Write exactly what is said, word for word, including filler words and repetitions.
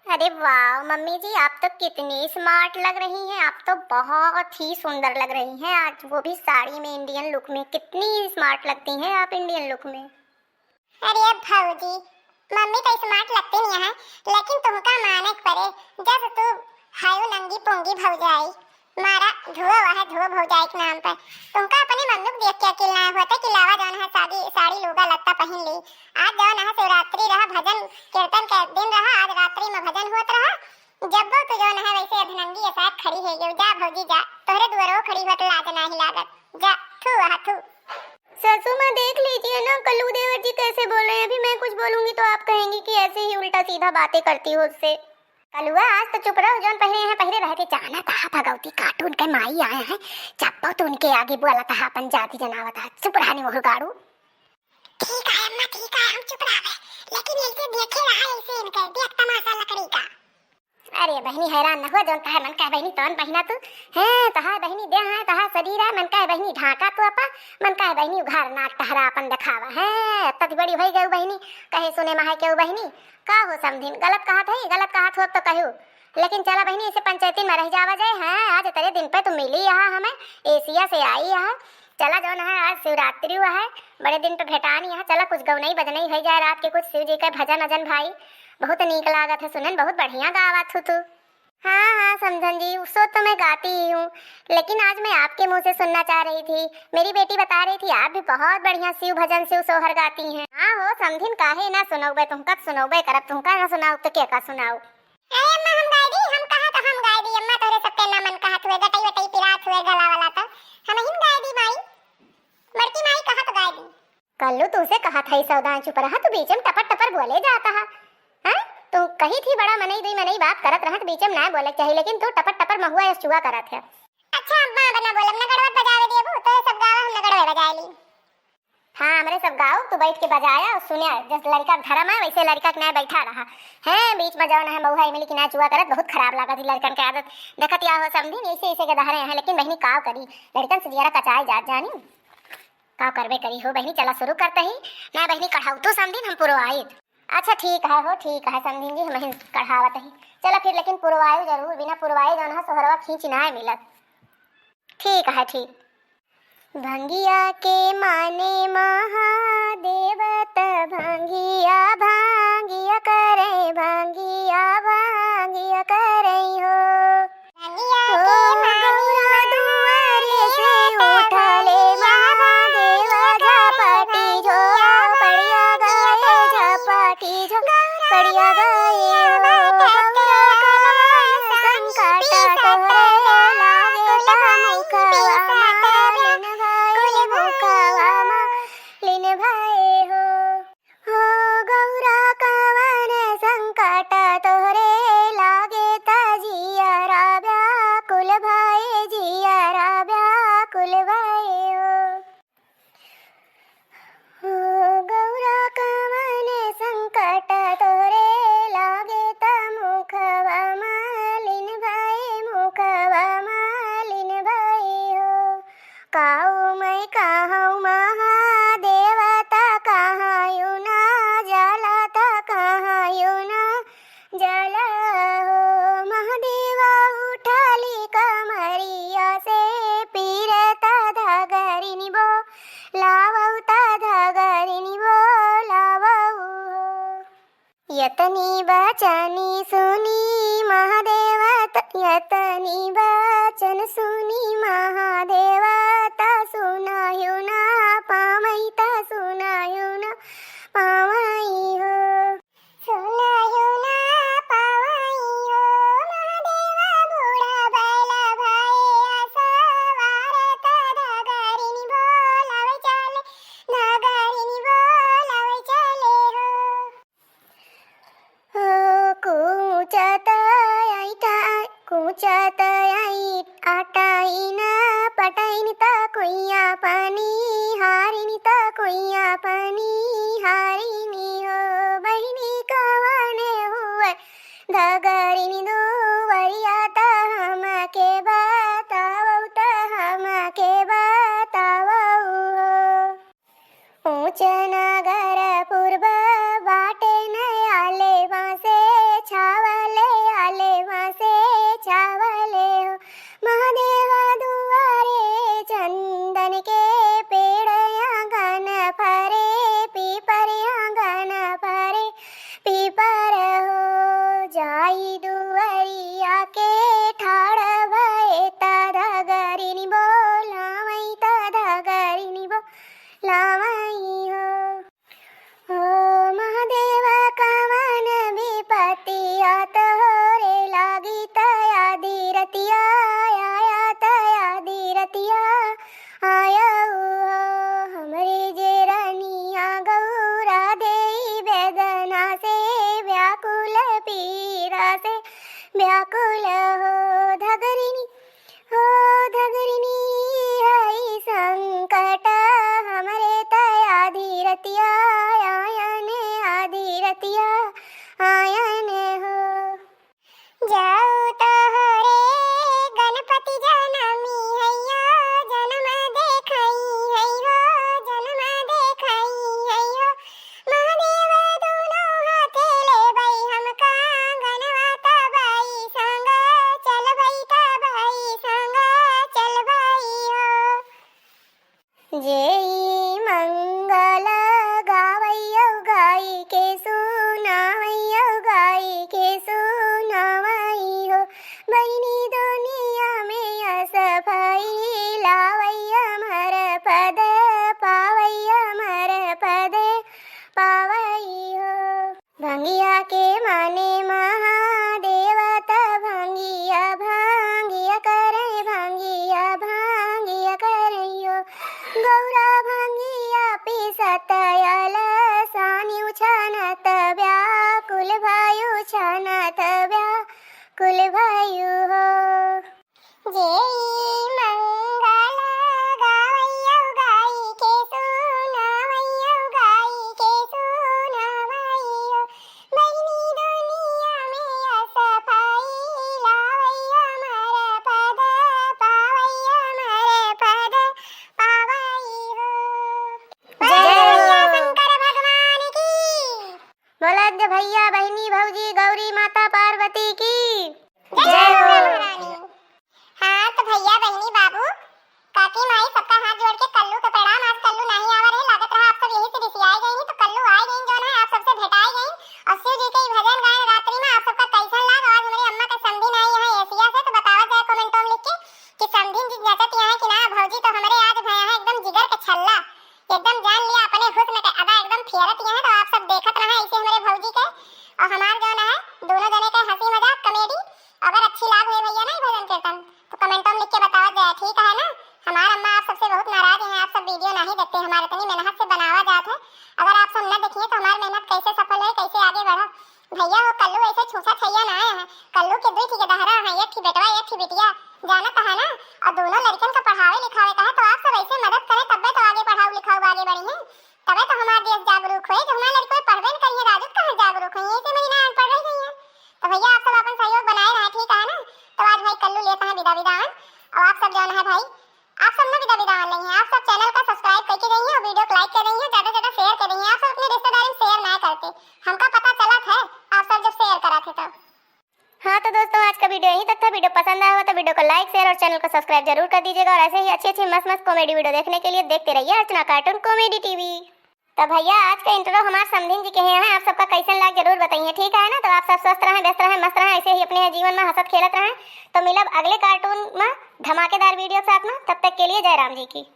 अरे वाह मम्मी जी, आप तो कितनी smart लग रही हैं, आप तो बहुत ही सुंदर लग रही हैं आज, वो भी साड़ी में, Indian look में। कितनी smart लगती हैं आप Indian look में। अरे भौजी, मम्मी तो smart लगती नहीं है, लेकिन तुमका माने के परे, जस तू हयू नंगी पुंगी भौजाई, मारा धुओ वह धुओ भौजाई के नाम पर। तुमका अपने मम्मी को देख के अकेल ना होते कि लावा जौन है शादी, साड़ी लूगा लत्ता पहन ली। आज जौन है शिवरात्रि रहा, भजन कीर्तन के दिन रहा, आज रात्रि में भजन होत रहा। जब वो तू जौन है वैसे अधनंगी ऐसा खड़ी है, ये जा भौजी जा, तोहरे दुआरो खड़ी होत लाज नाही लागत। जा, थू वहा थू। सासू माँ, देख लीजिए ना, कल्लू देवर जी कैसे बोल रहे हैं। अभी मैं कुछ बोलूंगी तो आप कहेंगी कि ऐसे ही उल्टा सीधा बातें करती हो उससे। कलुआ, आज तो चुप रहो, जौन पहिरे हैं पहिरे रहे थे। जाना कहा भगवती, cartoon के माई आए हैं, चप्पो तो उनके आगे बोला था, अपन जाति जनावत है। चुप रहा, नहीं मुहर गाड़ू। ठीक है अम्मा, ठीक है, हम चुप रहा, लेकिन ऐसे देखे रहा, ऐसे इनके देख तमाशा लकड़ी का। अरे बहिनी, हैरान न हुआ, जौन तहार मन कहे बहिनी तौन पहिना तू। हैं, तहार बहिनी देह है, तहार शरीर है, मन कहे बहिनी ढांका तू आपा, मन कहे बहिनी उघार नाक तहरा अपन देखावा। हैं, अत्ता बड़ी होई गई बहिनी, कहे सुने मा है केहू बहिनी। का हो समधिन, गलत कहत है, गलत कहत हो तो कहू, लेकिन चला बहिनी, इसे पंचायती में रह जावा जाए। हैं, आज तेरे दिन पे तू मिली यहाँ हमें, एशिया से आई यहाँ। चला जौन है, आज शिवरात्रि हुआ है, बड़े दिन पे भेटान यहाँ। चला कुछ गौनई बजनई हो जाए रात के, कुछ शिव जी के भजन अजन भाई, बहुत नीक लागत है सुनन, बहुत बढ़िया गावत हो तू। हाँ, हाँ, समधन जी, सो तो मैं गाती ही हूँ, लेकिन आज मैं आपके मुँह से सुनना चाह रही थी। मेरी बेटी बता रही थी, आप भी बहुत बढ़िया शिव भजन, शिव सोहर गाती हैं। हाँ हो समधिन, काहे ना सुनौबे, तुमका त सुनौबे करब, तुमका ना सुनाऊ तो के का सुनाऊ? अरे अम्मा, हम गाय दी, हम कहा तो हम गाय दी अम्मा, तोहरे सबके ना मन कहत हुए, गटई वटई पिरात हुए गला वाला तो हम ही गाय दी माई, बड़की माई कहा तो गाय दी। कल्लू, तुमसे कहा था ई सौदा, चुप रहा, तू बीच में टपर टपर बोले जाता है। हैं? तू कही थी बड़ा मनई दुई मनई बात करत रहत, बीच में ना बोले के चाहिए, लेकिन तू टपर टपर महुआ यस चुआ करत है। अच्छा अम्मा, अब ना बोलब, नगड़वा बजावे देबू, तो सब गावा हम नगड़वे बजाए ली। हाँ, हमरे सब गाओ, तू बैठ के बजाया और सुन्या, जस लड़का के धरम है वैसे लड़का के ना बैठा रहा। हैं, बीच में जौन है महुआ इमली की ना चुआ करत, बहुत खराब लागत ई लड़कन के आदत। देखत या हो समधिन, ऐसे ऐसे के दहरे हैं, लेकिन बहिनी काव करी, लड़कन से जियरा कचाई जात जानी। का करबे करी हो बहिनी, चला शुरू करते ही। ना बहिनी, कढ़ाऊ तू समधिन, हम पुरवाई। अच्छा ठीक है हो, ठीक है समधिन जी, हम हिन कढ़ावत ही। चला फिर, लेकिन पुरवायु जरूर, बिना पुरवाए जौन है सोहरवा खींच ना मिलत। ठीक है, ठीक। भंगिया के माने महादेव त भंगिया, भंगिया करे, भंगिया, भंगिया करे हो। भंगिया के माने गौरा दुआरे से उठले महादेव, झपटी झो पड़िया गए, झपटी झो पड़िया गए हो। गौरा कवन संकट तोहरे लागे, त मुखवा मालिन भए, मुखवा मालिन भए हो। हो गौरा कवन संकट तोहरे लागे, त जियरा व्याकुल भए, जियरा व्याकुल भए हो। हो गौरा कवन संकट तोहरे लागे, त मुखवा मालिन भए, मुखवा मालिन भए हो। काऊ मैं कहूँ महादेव त कहायु ना जाला, त कहायु ना जाला हो। महादेव उठली कमरिया से पीर त धगरिन बोलावउ, त धगरिन बोलावउ हो। यतनी बचनी सुनी महादेव त, यतनी बचन सुनी महादेव त सुनायु ना पावइ, त सुनायु ना पावइ हो। सुनायु ना पावइ हो महादेव, बूढ़ा बैल भए असवार त धगरिन बोलावइ चले, धगरिन बोलावइ चले हो। हो कूचत आइटा, कूचत आइ-, आटाइन पटाइन त कुइया पानी हारिन, त कुइया पानी हारिन हो। बहिनी कवन हुए धगरिन दुवरिया, त हमके बतावउ, त हमके बतावउ हो। ऊँच नगर पूर्व बाटे, नयाले बाँसे छावले, से व्याकुल हो धगरिनी, हो धगरिनी हई संकट हमरे त आधी रतिया आयन, आधी रतिया आयन हो। जाऊ तोहरे गणपति जनमी हइयो, जनम देखई हइयो, जनम देखई हइयो। महादेव दूनो हाथे लेबई हमका, गनवा तबई संग, चलबई तबई संग, चलबई हो। जेई मंगल गावैयौ गाई के सुनावैयौ गाई के सुनावई हो। बहिनी दुनिया में असफई लावैया मर पद पावैया मर पद पावई हो। भंगिया के माने महादेव त भंगिया, भंगिया करे भंगिया, भंगिया करैयो। गौरा भंगिया पीसत यल सानी उछानत व्याकुल भयु, उछानत व्याकुल भयु हो। जेई मंगल गावैयौ गाई के सुनावैयौ गाई के सुनावैयौ। बहिनी दुनिया में असफई लावैया मर पद पावैया मर पद पावई हो। जय बोल भोला हो। शंकर भगवान की। बोला जे भैया, बहिनी, भौजी, गौरी माता पार्वती की। जय हो। हाँ, तो भैया, बहिनी, बाबू, काकी, माई, सबका हाथ जोड़ के कल्लू के प्रणाम। आज कल्लू नाहीं आवा रहे, लागत रहा आप सब यही से रिसियाई गई, तो कल्लू आई गई, जौन है आप सबसे भेटाई गई। और शिव जी के ई भजन गायन रात्रि में आप सबका कैसन लाग? आज हमरे अम्मा के समधिन आई हैं एशिया से, तो बतावा जाए comment में लिख के कि समधिन जी जचत यहाँ कि ना। भौजी तो हमरे आज भया है एकदम जिगर के छल्ला, एकदम जान लिया अपने हुस्न के अदा, एकदम फेरत यहाँ। तो आप सब देखत रहा ऐसे हमरे भौजी के और हमार जौन है दोनों जने के हंसी मजाक comedy। अगर अच्छी लाग होई भैया ना ई भजन कीर्तन, तो comment में लिख के बतावत जाए, ठीक है ना? हमार अम्मा आप सबसे बहुत नाराज हैं, आप सब video नहीं देखते, हमारे इतनी मेहनत से बनावा जात है। अगर आप सब न देखिए तो हमारी मेहनत कैसे सफल होई, कैसे आगे बढ़ब? भैया हो, कल्लू ऐसे छूछा छैया ना आए हैं, कल्लू के दुई ठी के दहरा हैं, एक ठी बेटवा, एक ठी बिटिया, जानत है ना? और दोनों लड़कन का पढ़ावे लिखावे का है, तो आप सब ऐसे मदद करें, तब्बे तो आगे पढ़ाऊ लिखाऊ आगे बढ़ी हैं। तबे तो हमार देश जागरूक होई, जो हमार लड़कों पढ़बे न करिए, राजद कहाँ जागरूक होई, ऐसे में ही ना अनपढ़ रह जाइए। तो भैया आप सब अपन सहयोग बनाए रहे, ठीक है ना? तो आज भाई कल्लू लेता है विदा विदावन, और आप सब जौन है भाई, आप सब ना विदा विदावन नहीं है, आप सब channel का subscribe करके रहिए और video को like कर रही है, ज्यादा से ज्यादा share कर रही है। आप सब अपने रिश्तेदार में share ना करते, हमका पता चलत है आप सब जब share करा थे तो। हाँ तो दोस्तों, आज का video यहीं तक था। Video पसंद आया हो तो video को like, share और channel को subscribe जरूर कर दीजिएगा। और ऐसे ही अच्छी अच्छी मस्त मस्त comedy video देखने के लिए देखते रहिए अर्चना Cartoon Comedy TV। तो भैया, आज का intro हमार समधिन जी के हैं, आप सबका कैसन लाग जरूर बताइए, ठीक है ना? तो आप सब स्वस्थ रहें, व्यस्त रहें, मस्त रहें, ऐसे ही अपने जीवन में हंसत खेलत रहें। तो मिलब अगले cartoon में धमाकेदार video के साथ में, तब तक के लिए जय राम जी की।